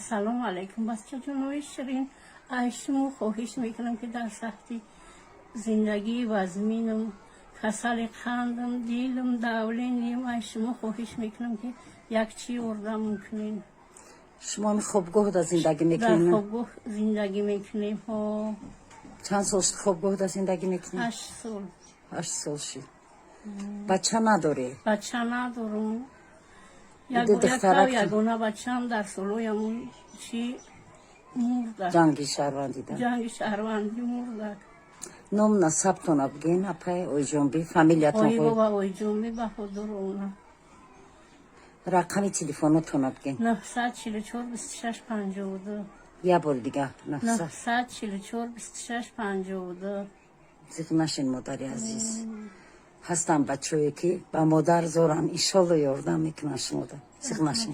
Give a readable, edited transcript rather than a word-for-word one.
Ассалому алайкум, бачаҷонои ширин. Ай шумо хоҳиш мекунам, ки дар сахти зиндагии вазминам, касали қандам, дилам, давлениям, ай шумо хоҳиш мекунам, ки як чӣ ёрдам кунен. Шумо ҳами хобгоҳ да зиндагӣ Дар мекунед? хобгоҳ зиндагӣ мекунем, ҳо. Чанд сол шуд, хобгоҳ да зиндагӣ мекунед? 8 сол. 8 сол шуд. Бача надоред? Бача надорум. Ду духтарак. Ягона бачам дар солои ҳамун чӣ мурда. Ҷанги шаҳрвандида? Ҷанги шаҳрвандӣ мурда. Ном насабтона бигӯен, апай Ойҷонби, фамилиятон. Ғоибова Ойҷонби Баҳодуровна. Рақами телефонотона бигӯен. 944 26 52. Як бори дига, нафса. 944 26 52. Зиқ нашин, модари азиз. Ҳастанд бачаҳое, ки ба модар зоранд. Иншолло, ёрдам мекунанд шумода. Зиқ нашин.